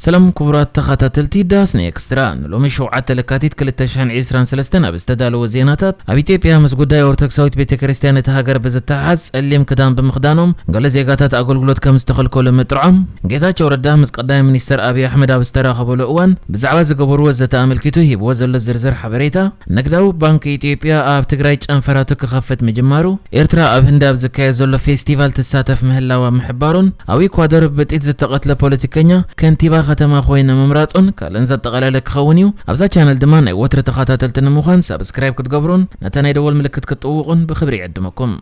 ሰላም ክቡራት ተኸታተልቲ ዳስና ኤክስትራ፣ ንሎሚ ሸውዓተ ለካቲት ክልተ ሽሕን ዕስራን ሰለስተን ኣብ ዝተዳለወ ዜናታት፣ ኣብ ኢትዮጵያ ምስ ጉዳይ ኦርቶዶክሳዊት ቤተ ክርስቲያን እቲ ሃገር ብዝተሓሓዝ ጸሊም ክዳን ብምኽዳኖም ገለ ዜጋታት ኣገልግሎት ከም ዝተኸልከሉ ምጥርዖም፣ ጌታቸው ረዳ ምስ ቀዳማይ ሚኒስተር ኣብይ ኣሕመድ ኣብ ዝተራኸበሉ እዋን ብዛዕባ ዝገበርዎ ዘተ ኣመልኪቱ ሂብዎ ዘሎ ዝርዝር ሓበሬታ፣ ንግዳዊ ባንክ ኢትዮጵያ ኣብ ትግራይ ጨንፈራቱ ክኸፍት ምጅማሩ፣ ኤርትራ ኣብ ህንዲ ኣብ ዝካየድ ዘሎ ፌስቲቫል ትሳተፍ ምህላዋ ምሕባሩን፣ ኣብ ኢኳዶር ብጥይት ዝተቐትለ ፖለቲከኛ ከንቲባ ከተማ ኮይነ ምምራጹን ካልእን ዘጠቓለለ ክኸውን እዩ። ኣብዛ ቻነል ድማ ናይ ወትሪ ተኸታተልቲ ንምዃን ሳብስክራይብ ክትገብሩን ነታ ናይ ደወል ምልክት ክትጥውቑን ብኽብሪ ይዕድመኩም።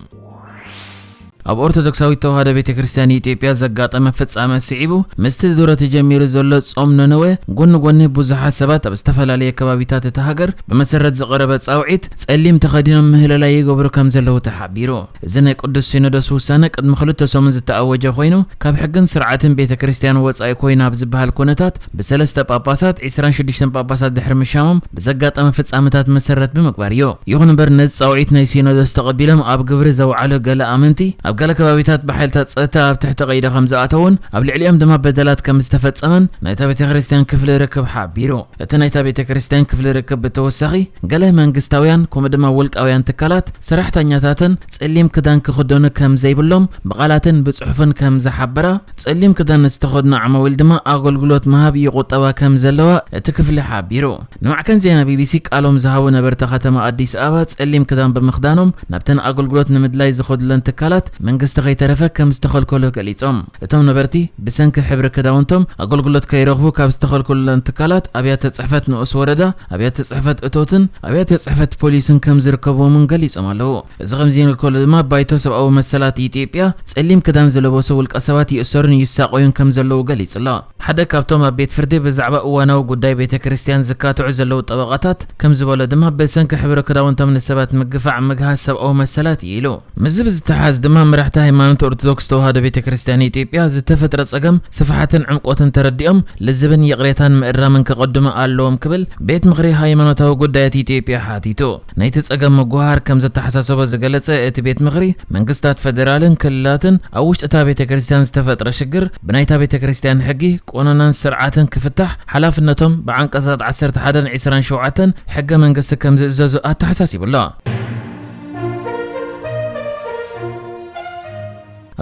ኣብ ኦርቶዶክሳዊት ተዋህዶ ቤተ ክርስቲያን ኢትዮጵያ ዘጋጠመ ፍጻመ ስዒቡ፣ ምስቲ ድሮ ተጀሚሩ ዘሎ ጾም ነነዌ ጎኒ ጎኒ ብዙሓት ሰባት ኣብ ዝተፈላለየ ከባቢታት እታ ሃገር ብመሰረት ዝቐረበ ጻውዒት ጸሊም ተኸዲኖም ምህለላ ይገብሩ ከም ዘለዉ ተሓቢሩ። እዚ ናይ ቅዱስ ሲኖዶስ ውሳነ ቅድሚ ክልተ ሰሙን ዝተኣወጀ ኮይኑ፣ ካብ ሕግን ስርዓትን ቤተ ክርስቲያን ወጻኢ ኮይኑ ኣብ ዝበሃል ኩነታት ብሰለስተ ጳጳሳት፣ ዕስራን ሽዱሽተን ጳጳሳት ድሕሪ ምሻሞም ብዘጋጠመ ፍጻመታት መሰረት ብምግባር እዩ። ይኹን እምበር ነዚ ጻውዒት ናይ ሲኖዶስ ተቐቢሎም ኣብ ግብሪ ዘውዓሉ ገለ ኣመንቲ፣ ኣብ ገለ ከባቢታት ብሓይልታት ጸጥታ ኣብ ትሕቲ ቀይዲ ከም ዝኣተውን ኣብ ልዕሊኦም ድማ በደላት ከም ዝተፈጸመን ናይታ ቤተ ክርስቲያን ክፍሊ ርክብ ሓቢሩ። እቲ ናይታ ቤተ ክርስቲያን ክፍሊ ርክብ ብተወሳኺ ገለ መንግስታውያን ከምኡ ድማ ውልቃውያን ትካላት ሰራሕተኛታትን ጸሊም ክዳን ክኽደኑ ከም ዘይብሎም ብቓላትን ብጽሑፍን ከም ዝሓበራ፣ ጸሊም ክዳን ዝተኸድኑ ዓማዊል ድማ ኣገልግሎት ምሃብ ይቑጠባ ከም ዘለዋ እቲ ክፍሊ ሓቢሩ። ንማዕከን ዜና ቢቢሲ ቃሎም ዝሃቡ ነበርቲ ከተማ ኣዲስ ኣበባ ጸሊም ክዳን ብምኽዳኖም ናብተን ኣገልግሎት ንምድላይ ዝኸዱለን ትካላት መንግስቲ ከይተረፈ ከም ዝተኸልከሉ ገሊጾም። እቶም ነበርቲ ብሰንኪ ሕብሪ ክዳውንቶም ኣገልግሎት ከይረኽቡ ካብ ዝተኸልከሉለን ትካላት ኣብያተ ጽሕፈት ንኡስ ወረዳ፣ ኣብያተ ጽሕፈት እቶትን ኣብያተ ጽሕፈት ፖሊስን ከም ዝርከብዎምን ገሊጾም ኣለዉ። እዚ ከምዚ እንከሎ ድማ ባይቶ ሰብኣዊ መሰላት ኢትዮጵያ ጸሊም ክዳን ዝለበሱ ውልቀ ሰባት ይእሰሩን ይሳቐዩን ከም ዘለዉ ገሊጹ ኣሎ። ሓደ ካብቶም ኣብ ቤት ፍርዲ ብዛዕባ እዋናዊ ጉዳይ ቤተ ክርስቲያን ዝካትዑ ዘለዉ ጠበቓታት ከም ዝበሎ ድማ ብሰንኪ ሕብሪ ክዳውንቶም ንሰባት ምግፋዕ ምግሃስ ሰብኣዊ መሰላት እዩ ኢሉ። ምስዚ ብዝተሓዝ ድማ መራሕቲ ሃይማኖት ኦርቶዶክስ ተዋህዶ ቤተ ክርስቲያን ኢትዮጵያ ዝተፈጥረ ጸገም ስፍሓትን ዕምቆትን ተረዲኦም ልዝብን ይቕሬታን ምእራምን ከቐድሙ ኣለዎም ክብል ቤት ምኽሪ ሃይማኖታዊ ጉዳያት ኢትዮጵያ ሓቲቱ። ናይቲ ጸገም ምጉሃር ከም ዘተሓሳሰቦ ዝገለጸ እቲ ቤት ምኽሪ፣ መንግስታት ፈደራልን ክልላትን ኣብ ውሽጢ እታ ቤተ ክርስቲያን ዝተፈጥረ ሽግር ብናይታ ቤተ ክርስቲያን ሕጊ፣ ቆነናን ስርዓትን ክፍታሕ ሓላፍነቶም ብዓንቀጻት ዓሰርተ ሓደን ዕስራን ሸውዓተን ሕገ መንግስቲ ከም ዝእዘዙ ኣተሓሳሲቡ ኣሎ።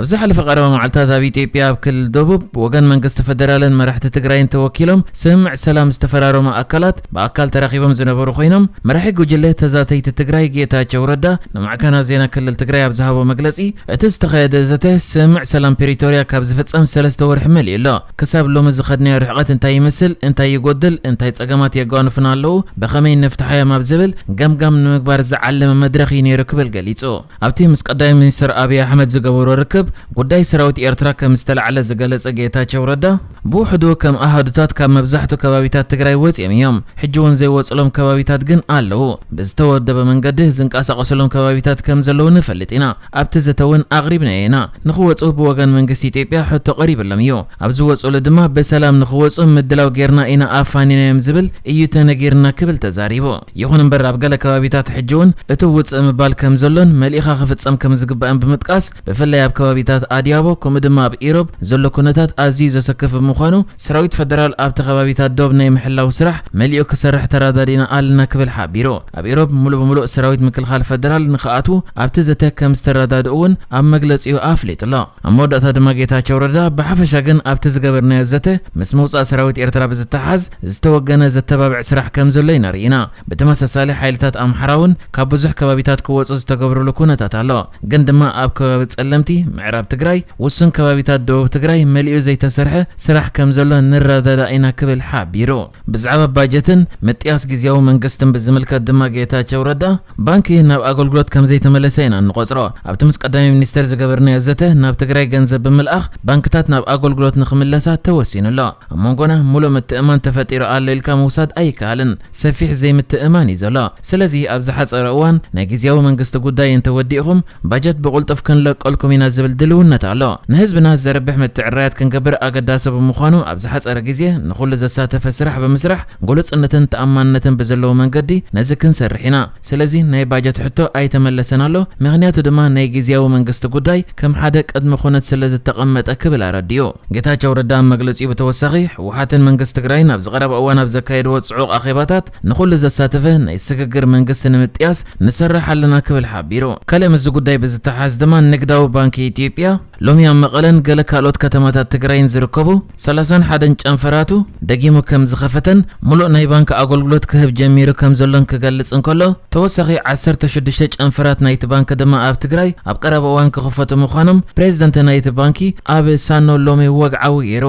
ኣብ ዝሓለፈ ቀረባ መዓልታት ኣብ ኢትዮጵያ ኣብ ክልል ደቡብ ወገን መንግስቲ ፈደራልን መራሕቲ ትግራይን ተወኪሎም ስምምዕ ሰላም ዝተፈራረሙ ኣካላት ብኣካል ተራኺቦም ዝነበሩ ኮይኖም፣ መራሒ ጉጅለ ተዛተይቲ ትግራይ ጌታቸው ረዳ ንማዕከናት ዜና ክልል ትግራይ ኣብ ዝሃቦ መግለጺ፣ እቲ ዝተኻየደ ዘተ ስምምዕ ሰላም ፕሪቶርያ ካብ ዝፍጸም ሰለስተ ወርሒ መሊኡ ኣሎ። ክሳብ ሎሚ ዝኸድናዮ ርሕቐት እንታይ ይመስል፣ እንታይ ይጎድል፣ እንታይ ጸገማት የጓንፉና ኣለዉ፣ ብኸመይ ንፍትሓዮም ኣብ ዝብል ገምጋም ንምግባር ዝዓለመ መድረኽ እዩ ነይሩ ክብል ገሊጹ። ኣብቲ ምስ ቀዳማይ ሚኒስትር ኣብይ ኣሕመድ ዝገበሮ ርክብ፣ ጉዳይ ሰራዊት ኤርትራ ከም ዝተላዕለ ዝገለጸ ጌታቸው ረዳ፣ ብውሕዱ ከም ኣሃዱታት ካብ መብዛሕትኡ ከባቢታት ትግራይ ወጺኦም እዮም። ሕጂ እውን ዘይወጽሎም ከባቢታት ግን ኣለዉ። ብዝተወደበ መንገዲ ዝንቀሳቐስሎም ከባቢታት ከም ዘለዉ ንፈልጥ ኢና። ኣብቲ ዘተ እውን ኣቕሪብናዮ ኢና። ንኽወጹ ብወገን መንግስቲ ኢትዮጵያ ሕቶ ቀሪብሎም እዩ። ኣብ ዝወጽሉ ድማ ብሰላም ንኽወጹ ምድላው ጌርና ኢና ኣፋኒናዮም ዝብል እዩ ተነጊርና ክብል ተዛሪቡ። ይኹን እምበር ኣብ ገለ ከባቢታት ሕጂ እውን እቲ ውጽእ ምባል ከም ዘሎን መሊእኻ ክፍጸም ከም ዝግባእን ብምጥቃስ፣ ብፍላይ ኣብ ከባቢታት ኣድያቦ ከምኡ ድማ ኣብ ኢሮብ ዘሎ ኩነታት ኣዝዩ ዘሰክፍ ብምዃኑ፣ ሰራዊት ፈደራል ኣብቲ ከባቢታት ዶብ ናይ ምሕላው ስራሕ መሊኡ ክሰርሕ ተረዳዲእና ኣለና ክብል ሓቢሩ። ኣብ ኢሮብ ሙሉእ ብሙሉእ ሰራዊት ምክልኻል ፈደራል ንኽኣትዉ ኣብቲ ዘተ ከም ዝተረዳድኡ እውን ኣብ መግለጺኡ ኣፍሊጡ ኣሎ። ኣብ መወዳእታ ድማ ጌታቸው ረዳ፣ ብሓፈሻ ግን ኣብቲ ዝገበርናዮ ዘተ ምስ ምውጻእ ሰራዊት ኤርትራ ብዝተሓዝ ዝተወገነ ዘተባብዕ ስራሕ ከም ዘሎ ኢና ርኢና። ብተመሳሳሊ ሓይልታት ኣምሓራ እውን ካብ ብዙሕ ከባቢታት ክወጹ ዝተገብርሉ ኩነታት ኣሎ። ግን ድማ ኣብ ከባቢ ጸለምቲ፣ ምዕራብ ትግራይ፣ ውሱን ከባቢታት ደቡብ ትግራይ መሊኡ ዘይተሰርሐ ስራሕ ከም ዘሎ ንረዳዳእ ኢና ክብል ሓቢሩ። ብዛዕባ ባጀትን ምጥያስ ግዝያዊ መንግስትን ብዝምልከት ድማ ጌታቸው ረዳ፣ ባንኪ ናብ ኣገልግሎት ከም ዘይተመለሰ ኢና እንቆጽሮ። ኣብቲ ምስ ቀዳማይ ሚኒስተር ዝገበርናዮ ዘተ ናብ ትግራይ ገንዘብ ብምልኣኽ ባንክታት ናብ ኣገልግሎት ንኽምለሳ ተወሲኑ ኣሎ። ኣብ መንጎና ሙሉእ ምትእማን ተፈጢሩ ኣሎ ኢልካ ምውሳድ ኣይከኣልን። ሰፊሕ ዘይምትእማን እዩ ዘሎ። ስለዚ ኣብ ዝሓጸረ እዋን ናይ ግዝያዊ መንግስቲ ጉዳይ እንተወዲእኹም ባጀት ብቕልጡፍ ክንለቀልኩም ኢና ዝብል ድልውነት ኣሎ። ንህዝብና ዘርብሕ ምትዕርራያት ክንገብር ኣገዳሲ ምዃኑ፣ ኣብ ዝሓጸረ ግዜ ንኹሉ ዘሳተፈ ስራሕ ብምስራሕ፣ ግሉጽነትን ተኣማንነትን ብዘለዎ መንገዲ ነዚ ክንሰርሕ ኢና። ስለዚ ናይ ባጀት ሕቶ ኣይተመለሰን ኣሎ፣ ምኽንያቱ ድማ ናይ ግዝያዊ መንግስቲ ጉዳይ ከም ሓደ ቅድመ ኩነት ስለ ዝተቐመጠ ክብል ኣረዲኡ። ጌታቸው ረዳ ኣብ መግለጺኡ ብተወሳኺ፣ ህወሓትን መንግስቲ ትግራይን ኣብዚ ቀረባ እዋን ኣብ ዘካየድዎ ጽዑቕ ኣኼባታት ንኹሉ ዘሳተፈ ናይ ስግግር መንግስቲ ንምጥያስ ንሰርሕ ኣለና ክብል ሓቢሩ። ካልእ ምስዚ ጉዳይ ብዝተሓዝ ድማ ንግዳዊ ባንኪ ኢትዮጵያ ሎሚ ኣብ መቐለን ገለ ካልኦት ከተማታት ትግራይን ዝርከቡ ሰላሳን ሓደን ጨንፈራቱ ደጊሙ ከም ዝኸፈተን ሙሉእ ናይ ባንክ ኣገልግሎት ክህብ ጀሚሩ ከም ዘሎን ክገልጽ እንከሎ፣ ተወሳኺ ዓሰርተ ሽዱሽተ ጨንፈራት ናይቲ ባንክ ድማ ኣብ ትግራይ ኣብ ቀረባ እዋን ክኽፈቱ ምዃኖም ፕሬዝደንት ናይቲ ባንኪ ኣብ ሳኖ ሎሚ ወግዓዊ ገይሩ።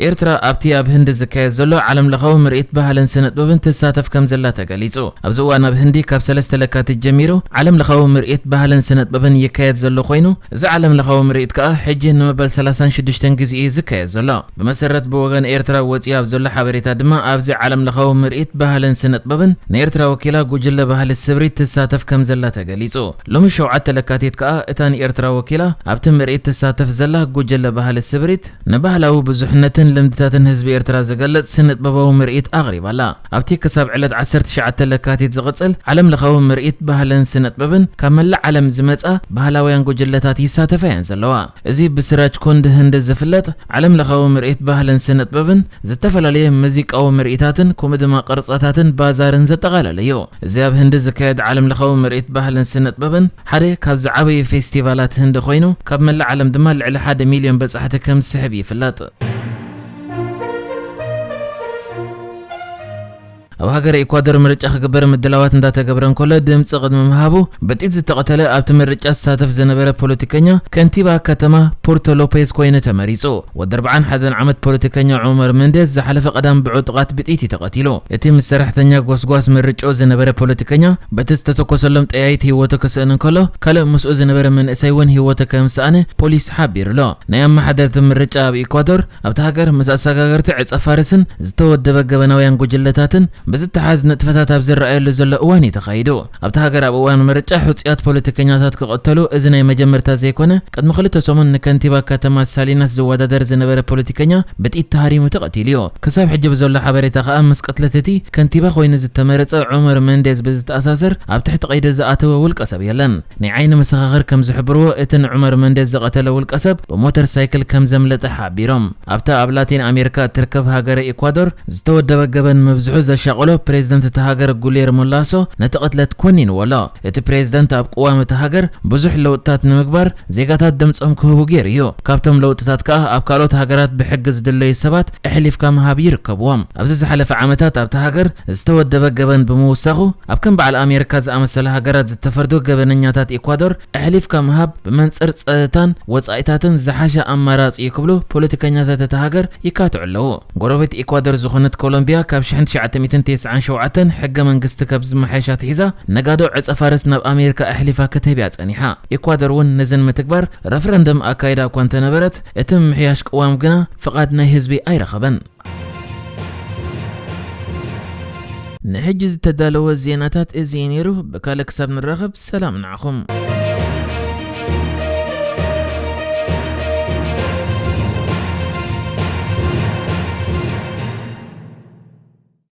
ኤርትራ ኣብቲ ኣብ ህንዲ ዝካየድ ዘሎ ዓለም ለኻዊ ምርኢት ባህልን ስነጥበብን ትሳተፍ ከም ዘላ ተገሊጹ። ኣብዚ እዋን ኣብ ህንዲ ካብ ሰለስተ ለካቲት ጀሚሩ ዓለም ለኻዊ ምርኢት ባህልን ስነጥበብን ይካየድ ዘሎ ኮይኑ፣ እዚ ዓለም ለኻዊ ምርኢት ከኣ ሕጂ ንመበል ሰላሳን ሽዱሽተን ግዜ እዩ ዝካየድ ዘሎ። ብመሰረት ብወገን ኤርትራ ወጺኡ ኣብ ዘሎ ሓበሬታ ድማ፣ ኣብዚ ዓለም ለኻዊ ምርኢት ባህልን ስነጥበብን ንኤርትራ ወኪላ ጉጅለ ባህሊ ስብሪት ትሳተፍ ከም ዘላ ተገሊጹ። ሎሚ ሸውዓተ ለካቲት ከኣ እታ ንኤርትራ ወኪላ ኣብቲ ምርኢት ትሳተፍ ዘላ ጉጅለ ባህሊ ስብሪት፣ ንባህላዊ ብዙሕነትን ልምድታትን ህዝቢ ኤርትራ ዝገልጽ ስነ-ጥበባዊ ምርኢት ኣቕሪባ'ላ። ኣብቲ ክሳብ ዕለት ዓሰርተ ትሽዓተ ለካቲት ዝቕጽል ዓለም ለኻዊ ምርኢት ባህልን ስነ-ጥበብን፣ ካብ መላእ ዓለም ዝመጻ ባህላውያን ጉጅለታት ይሳተፋ እየን ዘለዋ። እዚ ብስራጅ ኩንድ ህንዲ ዝፍለጥ ዓለም ለኻዊ ምርኢት ባህልን ስነ-ጥበብን፣ ዝተፈላለየ ሙዚቃዊ ምርኢታትን፣ ከምኡ ድማ ቅርጻታትን ባዛርን ዘጠቓለለ እዩ። እዚ ኣብ ህንዲ ዝካየድ ዓለም ለኻዊ ምርኢት ባህልን ስነ-ጥበብን፣ ሓደ ካብ ዝዓበዩ ፌስቲቫላት ህንዲ ኮይኑ፣ ካብ መላእ ዓለም ድማ ልዕሊ ሓደ ሚልዮን በጻሕቲ ከም ዝስሕብ ይፍለጥ። ኣብ ሃገረ ኢኳዶር ምርጫ ክግበር ምድላዋት እንዳተገብረ እንከሎ፣ ድምጺ ቅድሚ ምሃቡ ብጥይት ዝተቐተለ ኣብቲ ምርጫ ዝሳተፍ ዝነበረ ፖለቲከኛ ከንቲባ ከተማ ፖርቶ ሎፔዝ ኮይኑ ተመሪጹ። ወዲ ኣርብዓን ሓደን ዓመት ፖለቲከኛ ዑመር መንዴዝ ዝሓለፈ ቀዳም ብዕጡቓት ብጥይት እዩ ተቐቲሉ። እቲ ምስ ሰራሕተኛ ጎስጓስ ምርጫኡ ዝነበረ ፖለቲከኛ በቲ ዝተተኮሰሎም ጠያይት ህይወቱ ክስእን እንከሎ፣ ካልእ ምስኡ ዝነበረ መንእሰይ እውን ህይወቱ ከም ዝሰኣነ ፖሊስ ሓቢሩ ኣሎ። ናይ ኣመሓደርቲ ምርጫ ኣብ ኢኳዶር ኣብቲ ሃገር ምስ ኣሰጋገርቲ ዕጸ ፋርስን ዝተወደበ ገበናውያን ጉጅለታትን ብዝተሓዝ ንጥፈታት ኣብ ዝረኣየሉ ዘሎ እዋን እዩ ተኻይዱ። ኣብቲ ሃገር ኣብ እዋን ምርጫ ሕጹያት ፖለቲከኛታት ክቕተሉ እዚ ናይ መጀመርታ ዘይኮነ፣ ቅድሚ ክልተ ሰሙን ንከንቲባ ከተማ ሳሊናስ ዝወዳደር ዝነበረ ፖለቲከኛ ብጥይት ተሃሪሙ ተቐቲሉ እዩ። ክሳብ ሕጂ ብዘሎ ሓበሬታ ከኣ፣ ምስ ቅትለት እቲ ከንቲባ ኮይኑ ዝተመረጸ ዑመር መንዴዝ ብዝተኣሳሰር ኣብ ትሕቲ ቀይዲ ዝኣተወ ውልቀ ሰብ የለን። ናይ ዓይኒ መሰኻኽር ከም ዝሕብርዎ፣ እቲ ንዑመር መንዴዝ ዝቐተለ ውልቀ ሰብ ብሞተር ሳይክል ከም ዘምለጠ ሓቢሮም። ኣብታ ኣብ ላቲን ኣሜሪካ እትርከብ ሃገረ ኢኳዶር ዝተወደበ ገበን ምብዝሑ ዘሻቐሎ ፕሬዝደንት እታ ሃገር ጉሌርሞ ላሶ ነቲ ቅትለት ኮኒንዎ ኣሎ። እቲ ፕሬዝደንት ኣብ ቅዋም እታ ሃገር ብዙሕ ለውጥታት ንምግባር ዜጋታት ድምጾም ክህቡ ገይሩ እዩ። ካብቶም ለውጥታት ከኣ ኣብ ካልኦት ሃገራት ብሕጊ ዝድለዩ ሰባት ኣሕሊፍካ ምሃብ ይርከብዎም። ኣብዚ ዝሓለፈ ዓመታት ኣብታ ሃገር ዝተወደበ ገበን ብምውሳኹ ኣብ ከም በዓል ኣሜሪካ ዝኣመሰላ ሃገራት ዝተፈርዱ ገበነኛታት ኢኳዶር ኣሕሊፍካ ምሃብ ብመንጽር ጸጥታን ወጻኢታትን ዝሓሸ ኣማራጺ እዩ ክብሉ ፖለቲከኛታት እታ ሃገር ይካትዑ ኣለዉ። ጎረቤት ኢኳዶር ዝኾነት ኮሎምቢያ ካብ ሽሕን ትሽዓተ ሚእትን ተስዓን ሸውዓተን ሕገ መንግስቲ ካብ ዝመሓየሽ ኣትሒዛ ነጋዶ ዕጸ ፋርስ ናብ ኣሜሪካ ኣሕሊፋ ክትህብ እያ ጸኒሓ። ኢኳዶር እውን ነዚ ንምትግባር ረፈረንደም ኣካይዳ እኳ እንተነበረት፣ እቲ ምምሕያሽ ቅዋም ግና ፍቓድ ናይ ህዝቢ ኣይረኸበን። ንሕጂ ዝተዳለወ ዜናታት እዚ እዩ ነይሩ። ብካልእ ክሳብ ንራኸብ ሰላም ንዓኹም።